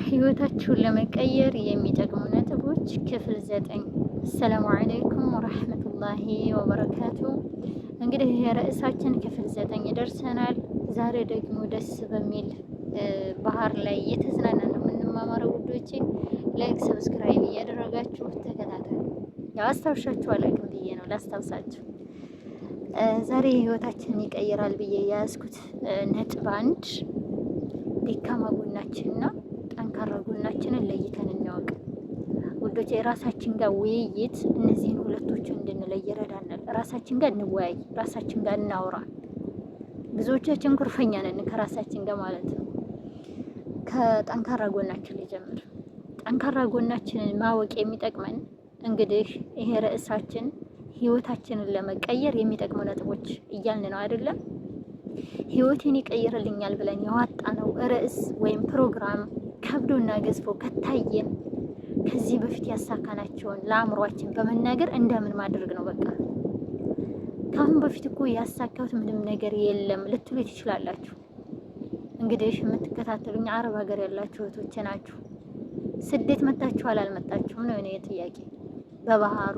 ህይወታችሁን ለመቀየር የሚጠቅሙ ነጥቦች ክፍል 9። السلام عليكم ورحمة الله وبركاته። እንግዲህ ርዕሳችን ክፍል 9 ደርሰናል። ዛሬ ደግሞ ደስ በሚል ባህር ላይ እየተዝናና ነው የምንማማረው ውዶቼ። Like፣ subscribe እያደረጋችሁ ተከታተሉ። ያው አስታውሻችሁ አላውቅም ብዬ ነው ላስታውሳችሁ። ዛሬ ህይወታችንን ይቀይራል ብዬ የያዝኩት ነጥብ 1 ደካማ ጎናችንና ጠንካራ ጎናችንን ለይተን እንወቅ ውዶች። የራሳችን ጋር ውይይት እነዚህን ሁለቶችን እንድንለይ ይረዳናል። ራሳችን ጋር እንወያይ፣ ራሳችን ጋር እናውራ። ብዙዎቻችን ኩርፈኛ ነን ከራሳችን ጋር ማለት ነው። ከጠንካራ ጎናችን ሊጀምር ጠንካራ ጎናችንን ማወቅ የሚጠቅመን እንግዲህ ይሄ ርዕሳችን ህይወታችንን ለመቀየር የሚጠቅሙ ነጥቦች እያልን ነው አይደለም? ህይወቴን ይቀይርልኛል ብለን ያወጣነው ርዕስ ወይም ፕሮግራም ከብዶና ገዝፎ ከታየን ከዚህ በፊት ያሳካናቸውን ለአእምሯችን በመናገር እንደምን ማድረግ ነው። በቃ ከአሁን በፊት እኮ ያሳካሁት ምንም ነገር የለም ልትሉ ትችላላችሁ። እንግዲህ የምትከታተሉኝ አረብ ሀገር ያላችሁ እህቶቼ ናችሁ። ስደት መታችኋል አልመጣችሁም ነው የኔ ጥያቄ። በባህሩ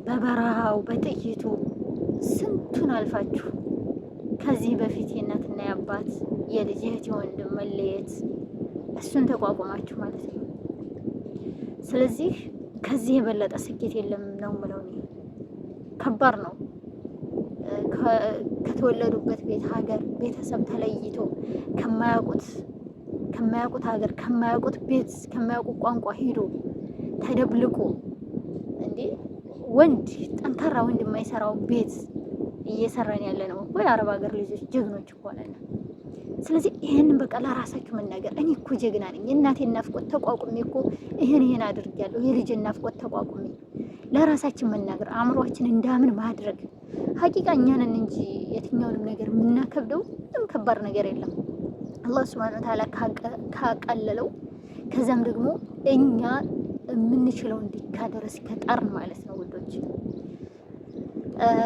በበረሃው በጥይቱ ስንቱን አልፋችሁ ከዚህ በፊት የእናትና የአባት የልጅ እህት የወንድም መለየት እሱን ተቋቁማችሁ ማለት ነው። ስለዚህ ከዚህ የበለጠ ስኬት የለም ነው የምለው እኔ። ከባድ ነው። ከተወለዱበት ቤት ሀገር ቤተሰብ ተለይቶ ከማያውቁት ሀገር ከማያውቁት ቤት ከማያውቁት ቋንቋ ሂዶ ተደብልቆ እንዴ ወንድ ጠንካራ ወንድ የማይሰራው ቤት እየሰራን ያለ ነው እኮ የአረብ ሀገር ልጆች ጀግኖች እኮ ነን። ስለዚህ ይህንን በቃ ለራሳችሁ መናገር እኔ እኮ ጀግና ነኝ፣ የእናቴን ናፍቆት ተቋቁሜ እኮ ይህን ይህን አድርጊያለሁ፣ የልጄን ናፍቆት ተቋቁሜ ለራሳችን መናገር፣ አእምሯችን እንዳምን ማድረግ። حقيقة እኛ ነን እንጂ የትኛውንም ነገር የምናከብደው ምንም ከባድ ነገር የለም። አላህ سبحانه وتعالى ካቀለለው ከዛም ደግሞ እኛ የምንችለው እንዲካደረስ ከጣርን ማለት ነው ውዶች።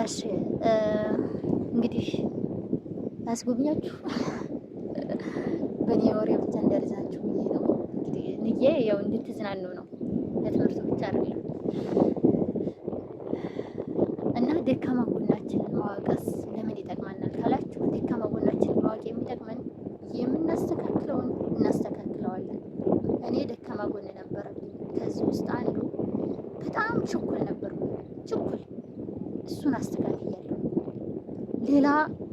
እሺ እንግዲህ አስጎብኛችሁ በእኔ ወሬ ብቻ እንዳልዛችሁ ብዬ ነው። እንግዲህ ንዬ ያው እንድትዝናኑ ነው፣ ለትምህርቱ ብቻ አይደለም። እና ደካማ ጎናችንን ማወቅስ ለምን ይጠቅመናል ካላችሁ፣ ደካማ ጎናችንን ማወቅ የሚጠቅመን የምናስተካክለውን እናስተካክለዋለን። እኔ ደካማ ጎን ነበረብኝ። ከዚህ ውስጥ አንዱ በጣም ችኩል ነበርኩ። ችኩል እሱን አስተካክያለሁ። ሌላ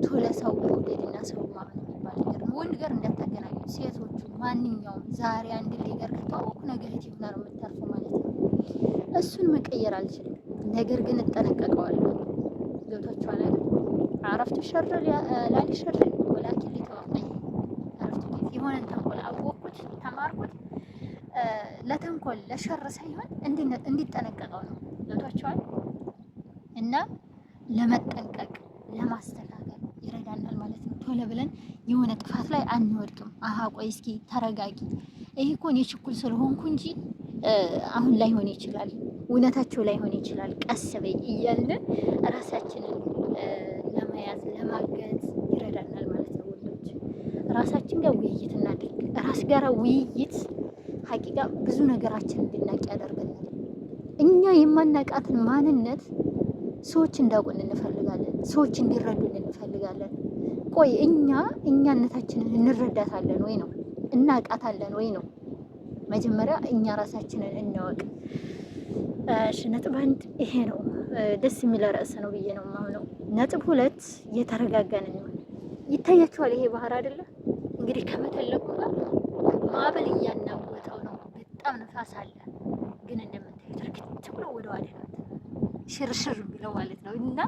ቶሎ ሰው መውደድና ሰው ማመን የሚባል ነገር ነው። ወንድ ጋር እንዳታገናኙ ሴቶቹ፣ ማንኛውም ዛሬ አንድ ልጅ ጋር ከተዋወቁ ነገ እህት ሆና ነው የምታርፈው ማለት ነው። እሱን መቀየር አልችልም፣ ነገር ግን እጠነቀቀዋለሁ። ገብቷችኋል አይደል? عرفت شر لا لشر ولكن لتوقيه عرفت كيف የሆነን ተንኮል አወቅኩት ተማርኩት ለተንኮል ለሸር ሳይሆን እንዲጠነቀቀው ነው። ገብቷችኋል? እና ለመጠንቀቅ ለማስተካከል ይረዳናል ማለት ነው። ቶሎ ብለን የሆነ ጥፋት ላይ አንወድቅም። አሀ ቆይ እስኪ ተረጋጊ፣ ይሄ እኮ እኔ ችኩል ስለሆንኩ እንጂ አሁን ላይሆን ይችላል፣ እውነታቸው ላይሆን ይችላል፣ ቀስ በይ እያልን ራሳችንን ለመያዝ ለማገዝ ይረዳናል ማለት ነው። ወንዶች ራሳችን ጋር ውይይት እናድርግ። ራስ ጋራ ውይይት حقيقة ብዙ ነገራችን እንድናቅ ያደርገናል። እኛ የማናቃትን ማንነት ሰዎች እንዳውቁን እንፈልጋለን። ሰዎች እንዲረዱን እንፈልጋለን። ቆይ እኛ እኛነታችንን እንረዳታለን ወይ ነው? እናቃታለን ወይ ነው? መጀመሪያ እኛ ራሳችንን እንወቅ። እሺ ነጥብ 1 ይሄ ነው። ደስ የሚል ርዕስ ነው ብዬ ነው የማምነው። ነጥብ 2 የተረጋጋን እንሆን። ይታያችኋል፣ ይሄ ባህር አይደለ እንግዲህ ከመተለቁ ጋር ማዕበል እያናወጠው ነው። በጣም ንፋስ አለ፣ ግን እንደምታዩት እርግት ብሎ ወደ ዋደ ነው ሽርሽር የሚለው ማለት ነው። እና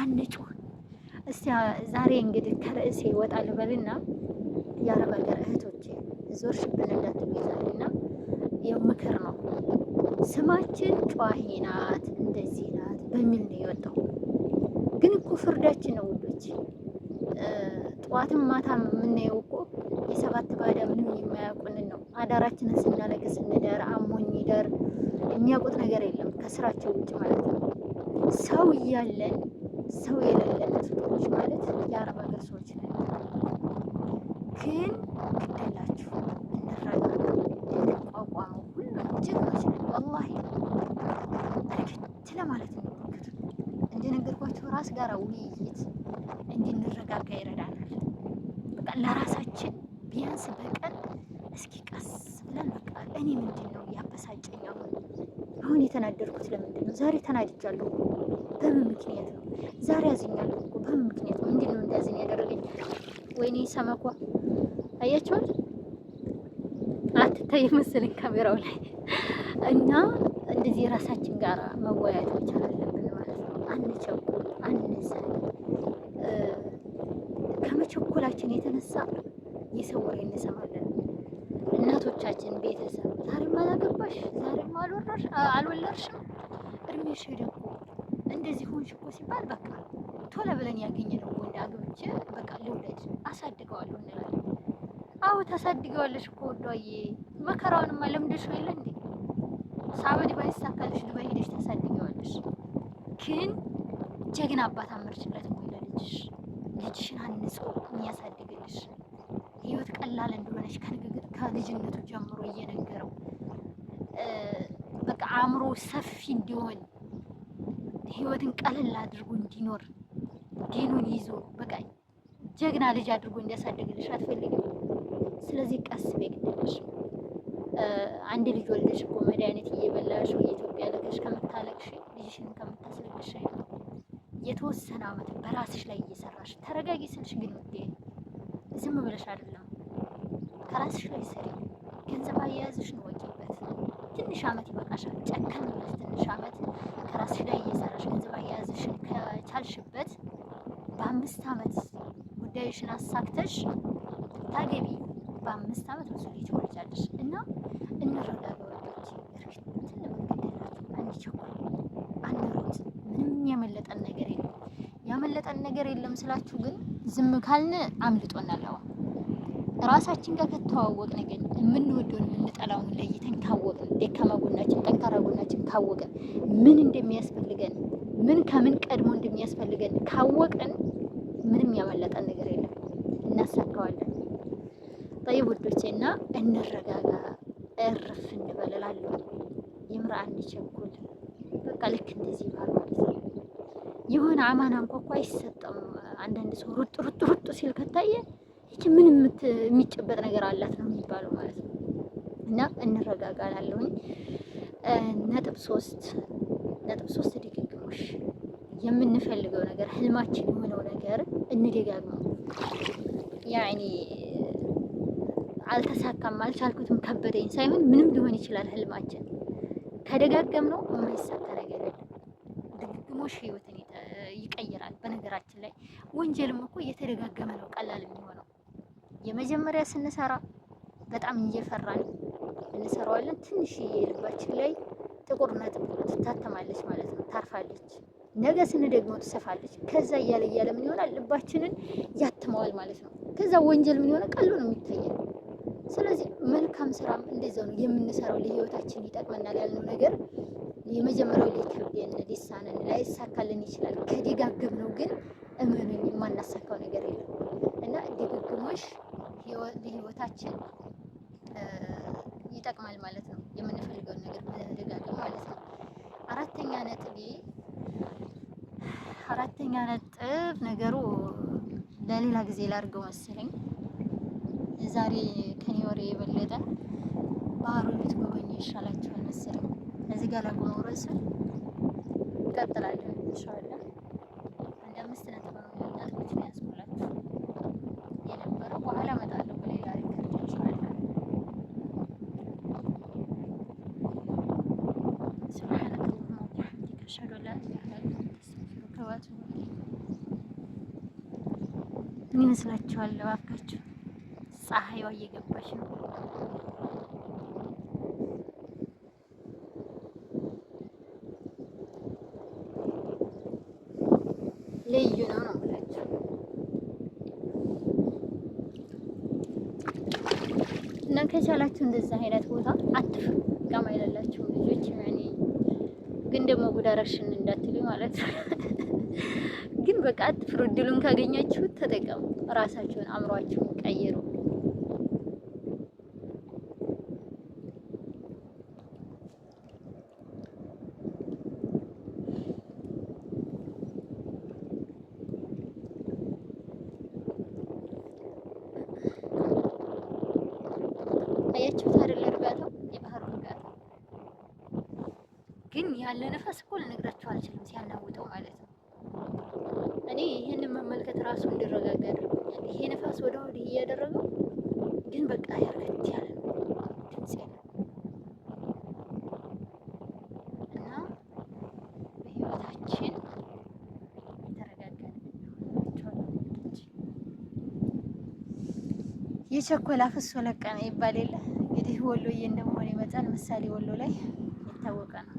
አንጩህ እስቲ ዛሬ እንግዲህ ከርዕሴ ወጣ ልበልና የአረብ ሀገር እህቶቼ ዞርሽብን እንዳትሉ ይዛልና ያው ምክር ነው። ስማችን ጯሂ ናት እንደዚህ ናት በሚል ነው የወጣው። ግን እኮ ፍርዳችን ነው ውዶች። ጠዋትም ማታም የምናየው እኮ የሰባት ባዳ ምንም የማያውቁንን ነው። አዳራችንን ስናለቅስ እንደር አሞኝ ይደር የሚያውቁት ነገር የለም ከስራቸው ውጭ ማለት ነው። ሰው እያለን ሰው የሌለን ፍጡሮች ማለት የአረብ ሀገር ሰዎች ነን። ግን ግደላችሁ እንረጋጋ። ጀግኖች ነን ወላሂ። እርግት ለማለት እንሞክር። እንደነገርኳችሁ ራስ ጋር ውይይት እንድንረጋጋ ይረዳናል። በቃ ለራሳችን ቢያንስ በቀን እስኪ ቀስ ብለን በቃ እኔ ምንድን ነው ያበሳጨኝ? አሁን አሁን የተናደድኩት ለምንድን ነው? ዛሬ ተናድጃለሁ በምን ምክንያት ነው? ዛሬ አዝኛለሁ እኮ በምን ምክንያት ነው? ምንድን ነው እንዳዝኝ ያደረገኝ? ወይኔ ሰመኳ አያችኋል? አትታይ መሰለኝ ካሜራው ላይ እና እንደዚህ ራሳችን ጋር መወያየት መቻል አለብን ማለት ነው። አንቸኩል፣ አንዘን። ከመቸኮላችን የተነሳ የሰው ወሬ እንሰማለን። እናቶቻችን፣ ቤተሰብ ዛሬም አላገባሽ፣ ዛሬም አልወለድሽም፣ እድሜሽ ሄደ እኮ እንደዚህ ሆንሽ እኮ ሲባል በቃ ቶሎ ብለን ያገኘነው ወንድ አግብቼ በቃ ልውለድ አሳድገዋለሁ እንላለን። አዎ ታሳድገዋለሽ እኮ ወዷዬ፣ መከራውንማ ለምደሽው የለ እንዴ? ሳውዲ ባይሳካልሽ ዱባይ ሄደሽ ታሳድገዋለሽ። ግን ጀግና አባት አመርችለት ወይ ለልጅሽ? ልጅሽን አንጾ የሚያሳድግልሽ ህይወት ቀላል እንደሆነች ከልጅነቱ ጀምሮ እየነገረው በቃ አእምሮ ሰፊ እንዲሆን ህይወትን ቀለል አድርጎ እንዲኖር ዲኑን ይዞ በቃ ጀግና ልጅ አድርጎ እንዲያሳድግልሽ አትፈልግም። ስለዚህ ቀስ በይ ግድ አንድ ልጅ ወልደሽ እኮ መድኃኒት እየበላሽ ወይ ኢትዮጵያ ልከሽ ከምታለቅሽ ልጅሽን ከምታስለቅሽ የተወሰነ አመት በራስሽ ላይ እየሰራሽ ተረጋጊ ስልሽ ግን ውዴ ዝም ብለሽ አይደለም፣ ከራስሽ ላይ ስሪ። ገንዘብ አያያዝሽን ወቂበት። ትንሽ አመት ይበቃሻል። ጨከን ብለሽ ትንሽ አመት ከራስሽ ላይ እየሰራሽ ገንዘብ አያያዝሽን ከቻልሽበት በ5 አመት ጉዳይሽን አሳክተሽ ታገቢ። በ5 አመት ብዙ ልጅ ትወልጃለሽ። እና እንረጋጋ ወዶች፣ እርግጥ እንበል፣ አንቸኩል፣ አንሩጥ። ምንም ያመለጠን ነገር የለም። ያመለጠን ነገር የለም ስላችሁ ግን ዝም ካልን አምልጦናል። አሁን ራሳችን ጋር ከተዋወቅን ግን የምንወደውን የምንጠላውን ለይተን ካወቅን፣ ደካማ ጎናችን ጠንካራ ጎናችን ካወቅን፣ ምን እንደሚያስፈልገን ምን ከምን ቀድሞ እንደሚያስፈልገን ካወቅን ምንም ያመለጠን ነገር የለም፣ እናሳካዋለን። طيب ውዶቼ እና እንረጋጋ፣ እርፍ እንበል እላለሁ። የምር አንቸኩል። በቃ ልክ እንደዚህ ባል ማለት ነው። የሆነ አማና እንኳ እኮ አይሰጥም። አንዳንድ ሰው ሩጥ ሩጥ ሩጥ ሲል ከታየ ይቺ ምን የሚጨበጥ ነገር አላት ነው የሚባለው ማለት ነው። እና እንረጋጋ እላለሁኝ። ነጥብ 3፣ ነጥብ 3 ድግግሞሽ። የምንፈልገው ነገር ህልማችን የሆነው ነገር እንደጋግመው። ያኒ አልተሳካም፣ አልቻልኩትም፣ ከበደኝ ሳይሆን ምንም ሊሆን ይችላል ህልማችን ከደጋገም ነው የማይሳካ ነገር የለም። ድግግሞሽ ህይወትን ይቀይራል። በነገራችን ላይ ወንጀልም እኮ እየተደጋገመ ነው ቀላል የሚሆነው። የመጀመሪያ ስንሰራ በጣም እየፈራን እንሰራዋለን። ትንሽ የልባችን ላይ ጥቁር ነጥብ ትታተማለች ማለት ነው፣ ታርፋለች። ነገ ስንደግመው ትሰፋለች። ከዛ እያለ እያለ ምን ይሆናል? ልባችንን ያትመዋል ማለት ነው። ከዛ ወንጀል ምን ይሆናል? ቀሎ ነው የሚታየን። ስለዚህ መልካም ስራም እንደዛው ነው የምንሰራው። ለህይወታችን ይጠቅመናል ያልነው ነገር የመጀመሪያው ሊከብደን፣ ሊሳነን፣ ላይሳካልን ይችላል። ከደጋገምነው ግን እመኑኝ የማናሳካው ነገር የለም እና ድግግሞሽ ለህይወታችን ይጠቅማል ማለት ነው። የምንፈልገውን ነገር መደጋገም ማለት ነው። አራተኛ ነጥቤ አራተኛ ነጥብ ነገሩ ለሌላ ጊዜ ላድርገው መሰለኝ። ዛሬ ከኔ ወሬ የበለጠ ባህሩን ብትጎበኙ ይሻላችኋል መሰለኝ። እዚህ ጋር ላቆመው ርዕሱን እንቀጥላለን ኢንሻአላህ። አንድ 5 ነጥብ ነው ነጥቦችን ያዝኩላችሁ የነበረው። በኋላ እመጣለሁ በሌላ record ኢንሻአላህ። سبحانك اللهم وبحمدك أشهد أن لا إله إلا أنت أستغفرك وأتوب إليك። ምን ይመስላችኋል? እባካችሁ ፀሐይዋ እየገባች ነው። ልዩ ነው ነው የምላችሁ። እና ከቻላችሁ እንደዛ አይነት ቦታ አትፍሩ። ኢቃማ የሌላችሁ ልጆች ያኔ ግን ደግሞ ጉዳራሽን እንዳትሉ ማለት ነው። ግን በቃ አትፍሩ። እድሉን ካገኛችሁ ተጠቀሙ። ራሳችሁን አእምሯችሁን ቀይሩ። አያችሁት አይደል? እርጋታው፣ የባህሩ እርጋታ ግን ያለ ነፋስ እኮ ልነግራችሁ አልችልም፣ ሲያናውጠው ማለት ነው። እኔ ይህንን መመልከት ራሱ እንድረጋጋ አድርጎኛል። ይሄ ነፋስ ወደ ወዲህ እያደረገው ግን በቃ ያርገት ያለ ነው ድምጽ ያለ እና በህይወታችን የተረጋጋን የቸኮላ ፍሶ ለቀመ ይባል የለ እንግዲህ ወሎዬ እንደመሆን ይመጣል ምሳሌ ወሎ ላይ የታወቀ ነው።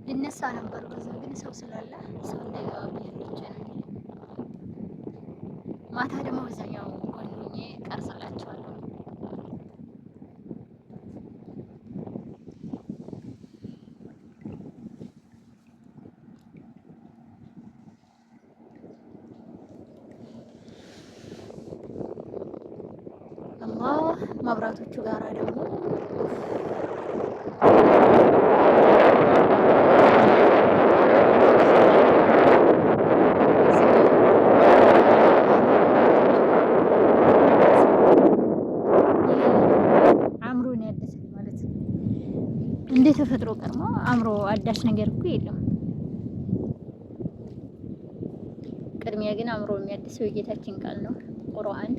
ልነሳ ነበር በዛ ግን ሰው ስላለ ሰው እንዳይገባብኝ ፈርቼ ነው። ማታ ደግሞ በዛኛው ጎን ሆኜ ቀርጽላችኋለሁ። አላህ መብራቶቹ ጋራ ደግሞ አእምሮን ያደሳል ማለት ነው። እንደ ተፈጥሮ ቀርሞ አእምሮ አዳሽ ነገር እኮ የለም። ቅድሚያ ግን አእምሮ የሚያድሰው የጌታችን ቃል ነው ቁርአን።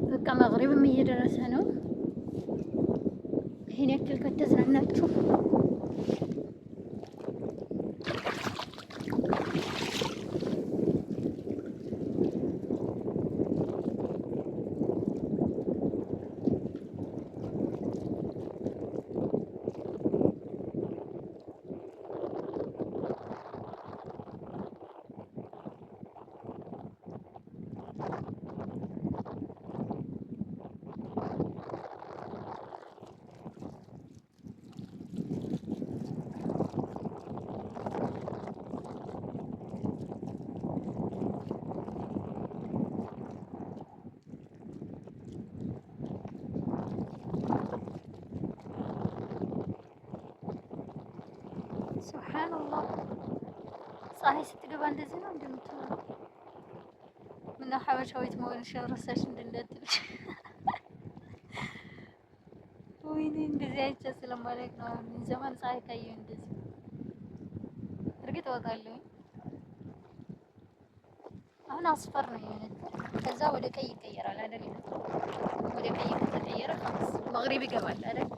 በቃ መግሪብም እየደረሰ ነው። ይሄን ያክል ከተዝናናችሁ ሱብሃንአላህ። ፀሐይ ስትገባ እንደዚህ ነው እንደምትሆነው። ምነው ሀበሻዊት መሆንሽን ረሳሽ እንዳትልሽ። ወይኔ እንደዚህ አይቼ ስለማላውቅ ነው። ዘመን ፀሐይ ካየሁ እንደዚህ እርግጥ እወጣለሁ። አሁን አስፈር ነው የሆነችው። ከዛ ወደ ቀይ ይቀየራል አይደል? ወደ ቀይ ከተቀየረ መግሪብ ይገባል አይደል?